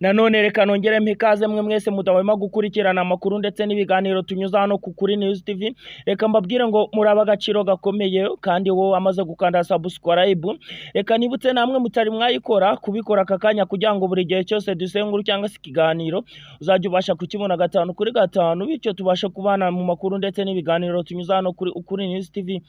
Nanone reka nongere mpa ikaze mwe mwese mudahwema gukurikirana amakuru ndetse n'ibiganiro tunyuza hano ku Kuri News TV. Reka mbabwire ngo muraba agaciro gakomeye, kandi wowe amaze gukanda subscribe, reka nibutse namwe mutari mwayikora kubikora aka kanya, kugira ngo buri gihe cyose dusenguru cyangwa se ikiganiro uzajya ubasha kukibona 5 kuri 5, bityo tubashe kubana mu makuru ndetse n'ibiganiro tunyuza hano kuri Ukuri News TV.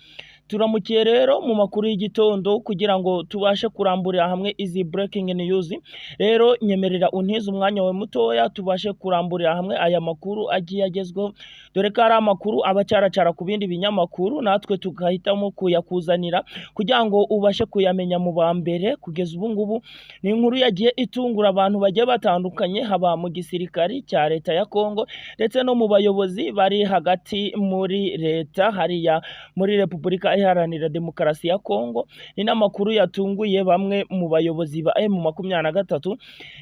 Turamukiye rero mu makuru y'igitondo kugira ngo tubashe kuramburira hamwe izi breaking news. Rero nyemerera untize umwanya wawe mutoya tubashe kuramburira hamwe aya makuru agiye agezweho, dore ko ari amakuru aba acaracara ku bindi binyamakuru, natwe tugahitamo kuyakuzanira kugira ngo ubashe kuyamenya mu ba mbere. Kugeza ubu ngubu ni inkuru yagiye itungura abantu bagiye batandukanye, haba mu gisirikari cya leta ya Kongo ndetse no mu bayobozi bari hagati muri leta hariya muri Repubulika Iharanira Demokarasi ya Kongo. Ni n'amakuru yatunguye bamwe mu bayobozi ba M23.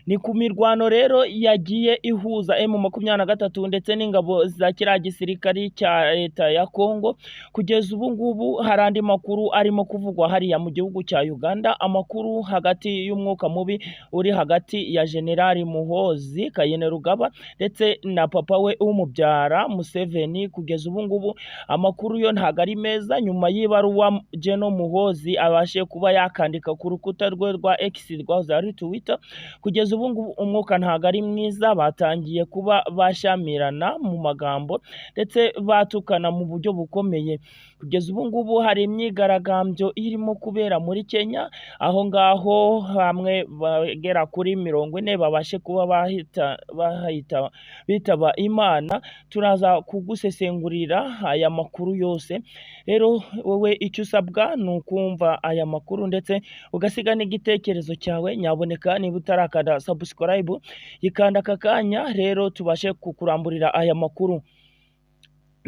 Ni ku mirwano rero yagiye ihuza M23 ndetse n'ingabo za kiriya gisirikari cya leta ya Kongo. Kugeza ubu ngubu hari andi makuru arimo kuvugwa hariya mu gihugu cya Uganda, amakuru hagati y'umwuka mubi uri hagati ya General Muhoozi Kainerugaba ndetse na papa we umubyara Museveni. Kugeza ubu ngubu amakuru yo ntago ari meza, nyuma y'ibaruwa General Muhoozi abashe kuba yakandika ku rukuta rwe rwa X rwahoze ari Twitter. Kugeza ubu ngubu umwuka ntago ari mwiza, batangiye kuba bashyamirana mu magambo ndetse batukana mu buryo bukomeye. Kugeza ubu ngubu hari imyigaragambyo irimo kubera muri Kenya, aho ngaho bamwe bagera kuri 40 babashe kuba bahita bitaba Imana. Turaza kugusesengurira aya makuru yose. Rero wowe icyo usabwa ni ukumva aya makuru ndetse ugasiga n'igitekerezo cyawe. Nyaboneka niba utarakanda subscribe yikanda aka kanya, rero tubashe kukuramburira aya makuru.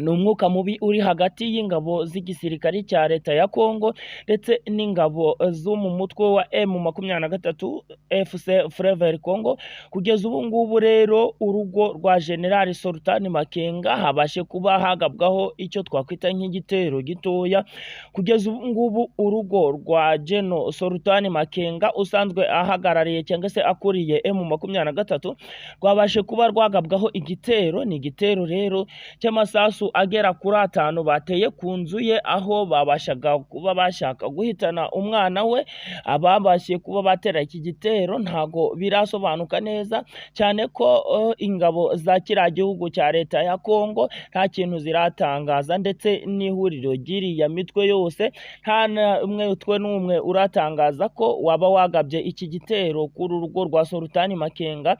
Ni umwuka mubi uri hagati y'ingabo z'igisirikari cya leta ya Kongo ndetse n'ingabo zo mu mutwe wa M23 FC Fleuve Congo. Kugeza ubu ngubu rero urugo rwa General Sultan Makenga habashe kuba hagabwaho icyo twakwita nk'igitero gitoya. Kugeza ubu ngubu urugo rwa General Sultan Makenga usanzwe ahagarariye cyangwa se akuriye M23 rwabashe kuba rwagabwaho igitero. Ni igitero rero cy'amasasu agera kuri 5 bateye ku nzu ye, aho babashaga kuba bashaka guhitana umwana we. Ababashye kuba batera iki gitero ntago birasobanuka neza, cyane ko ingabo za kiriya gihugu cya leta ya Kongo nta kintu ziratangaza, ndetse n'ihuriro ry'iriya mitwe yose nta umwe n'umwe uratangaza ko waba wagabye iki gitero kuri urugo rwa Sultan Makenga.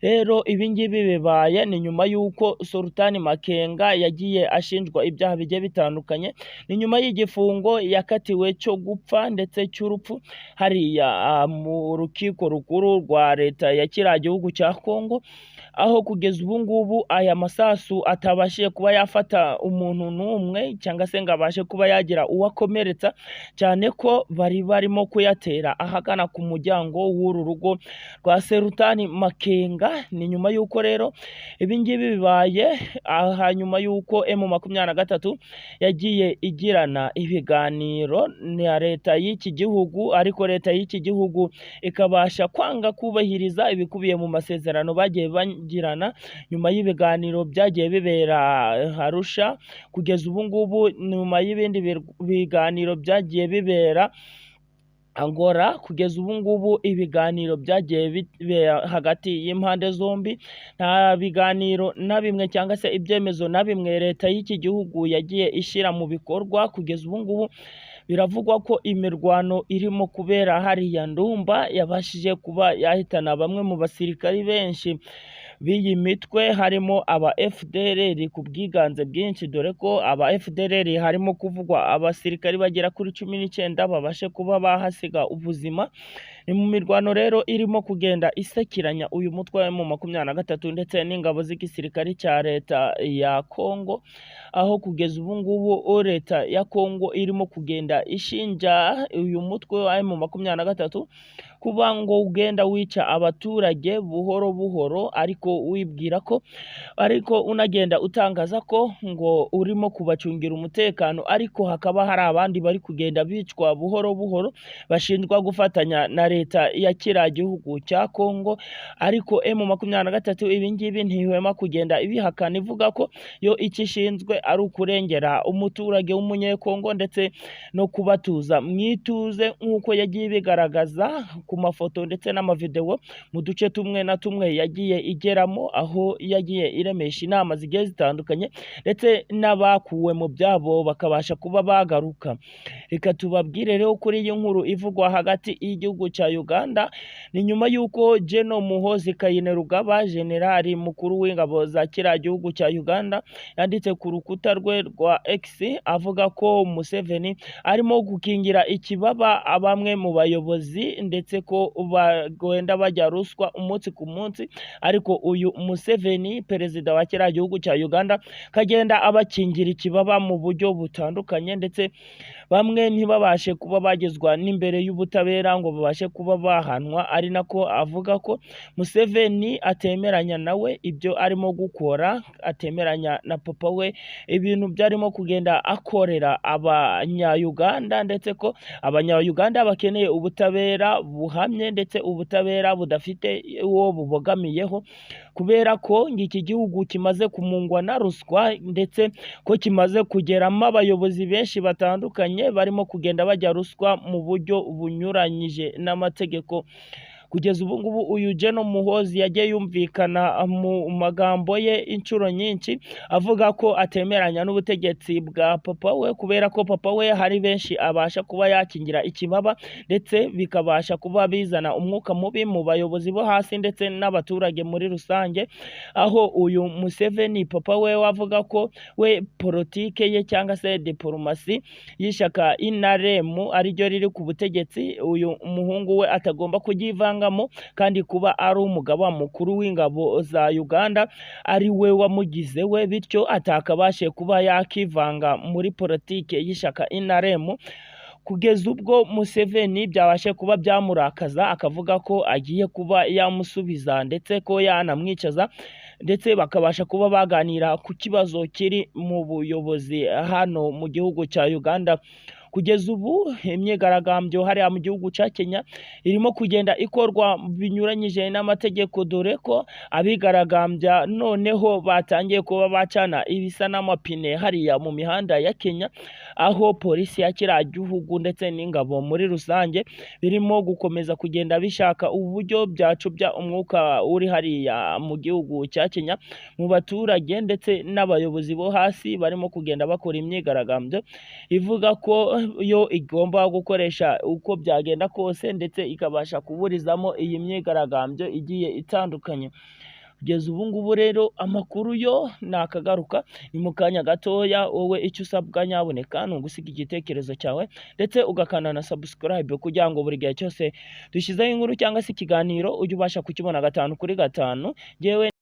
Rero ibi ngibi bibaye ni nyuma y'uko Sultan Makenga yagiye ashinjwa ibyaha bigiye bitandukanye, ni nyuma y'igifungo yakatiwe cyo gupfa ndetse cy'urupfu hariya mu rukiko rukuru rwa leta ya kiriya gihugu cya Kongo, aho kugeza ubu ngubu aya masasu atabashije kuba yafata umuntu n'umwe cyangwa se ngo abashe kuba yagira uwakomeretsa, cyane ko bari barimo kuyatera ahagana ku muryango w'uru rugo rwa Sultan Makenga. Ni nyuma y'uko rero ibi ngibi bibaye hanyuma y'uko M23 yagiye igirana ibiganiro na leta y'iki gihugu, ariko leta y'iki gihugu ikabasha kwanga kubahiriza ibikubiye mu masezerano bagiye bagirana nyuma y'ibiganiro byagiye bibera Arusha. Kugeza ubu ngubu nyuma y'ibindi biganiro byagiye bibera Angola, kugeza ubu ngubu ibiganiro byagiye bibera hagati y'impande zombi, nta biganiro na bimwe cyangwa se ibyemezo na bimwe leta y'iki gihugu yagiye ishyira mu bikorwa. Kugeza ubu ngubu biravugwa ko imirwano irimo kubera hariya Ndumba yabashije kuba yahitana bamwe mu basirikari benshi b'iyi mitwe, harimo aba FDLR ku bwiganze bwinshi, dore ko aba FDLR harimo kuvugwa abasirikari bagera kuri 19 babashe kuba bahasiga ubuzima. Ni mu mirwano rero irimo kugenda isekiranya uyu mutwe wa M23 ndetse n'ingabo z'igisirikari cya leta ya Kongo, aho kugeza ubu ngubu leta ya Kongo irimo kugenda ishinja uyu mutwe wa M23 kuba ngo ugenda wica abaturage buhoro buhoro, ariko wibwira ko ariko unagenda utangaza ko ngo urimo kubacungira umutekano, ariko hakaba hari abandi bari kugenda bicwa buhoro buhoro bashinjwa gufatanya na leta ya kiriya gihugu cya Kongo. Ariko M23 ibi ngibi ntihwema kugenda ibihakana, ivuga ko yo icyo ishinzwe ari ukurengera umuturage w'umunyekongo ndetse no kubatuza mu ituze, nk'uko yagiye ibigaragaza ku mafoto ndetse n'amavideo mu duce tumwe na tumwe yagiye igeramo, aho yagiye iremesha inama zigiye zitandukanye ndetse n'abakuwe mu byabo bakabasha kuba bagaruka. Reka tubabwire rero kuri iyi nkuru ivugwa hagati y'igihugu cya Uganda, ni nyuma y'uko Gen Muhoozi Kainerugaba, generali mukuru w'ingabo za kiriya gihugu cya Uganda, yanditse ku rukuta rwe rwa X avuga ko Museveni arimo gukingira ikibaba bamwe mu bayobozi ndetse ko bagenda bajya ruswa umunsi ku munsi, ariko uyu Museveni perezida wa kiriya gihugu cya Uganda kagenda abakingira ikibaba mu buryo butandukanye, ndetse bamwe ntibabashe kuba bagezwa n'imbere y'ubutabera ngo babashe kuba bahanwa. Ari nako avuga ko Museveni atemeranya nawe ibyo arimo gukora, atemeranya na papa we ibintu byarimo kugenda akorera abanya-Uganda, ndetse ko abanya-Uganda bakeneye ubutabera buhamye ndetse ubutabera budafite uwo bubogamiyeho, kubera ko iki gihugu kimaze kumungwa na ruswa ndetse ko kimaze kugeramo abayobozi benshi batandukanye barimo kugenda bajya ruswa mu buryo bunyuranyije n'amategeko. Kugeza ubu ngubu uyu Gen Muhoozi yagiye yumvikana mu magambo ye inshuro nyinshi avuga ko atemeranya n'ubutegetsi bwa papa we, kubera ko papa we hari benshi abasha kuba yakingira ikibaba ndetse bikabasha kuba bizana umwuka mubi mu bayobozi bo hasi ndetse n'abaturage muri rusange, aho uyu Museveni papa we wavuga ko we politike ye cyangwa se diplomasi y'ishyaka NRM ariryo riri ku butegetsi, uyu muhungu we atagomba kuryivanga, kandi kuba ari umugaba mukuru w'ingabo za Uganda ari we wamugize we, bityo atakabashe kuba yakivanga muri politike y'ishyaka NRM. Kugeza ubwo Museveni byabashe kuba byamurakaza akavuga ko agiye kuba yamusubiza ndetse ko yanamwicaza, ndetse bakabasha kuba baganira ku kibazo kiri mu buyobozi hano mu gihugu cya Uganda. Kugeza ubu imyigaragambyo hariya mu gihugu cya Kenya irimo kugenda ikorwa binyuranyije n'amategeko, dore ko abigaragambya noneho batangiye kuba bacana ibisa n'amapine hariya mu mihanda ya Kenya, aho polisi ya kiriya gihugu ndetse n'ingabo muri rusange birimo gukomeza kugenda bishaka uburyo byacubya umwuka uri hariya mu gihugu cya Kenya mu baturage ndetse n'abayobozi bo hasi barimo kugenda bakora imyigaragambyo ivuga ko yo igomba gukoresha uko byagenda kose ndetse ikabasha kuburizamo iyi myigaragambyo igiye itandukanye. Kugeza ubu ngubu rero amakuru yo nakagaruka ni mu kanya gatoya. Wowe icyo usabwa nyaboneka ni ugusiga igitekerezo cyawe ndetse ugakanda na subscribe kugira ngo buri gihe cyose dushyizeho inkuru cyangwa se ikiganiro ujye ubasha kukibona 5 kuri 5. Yewe.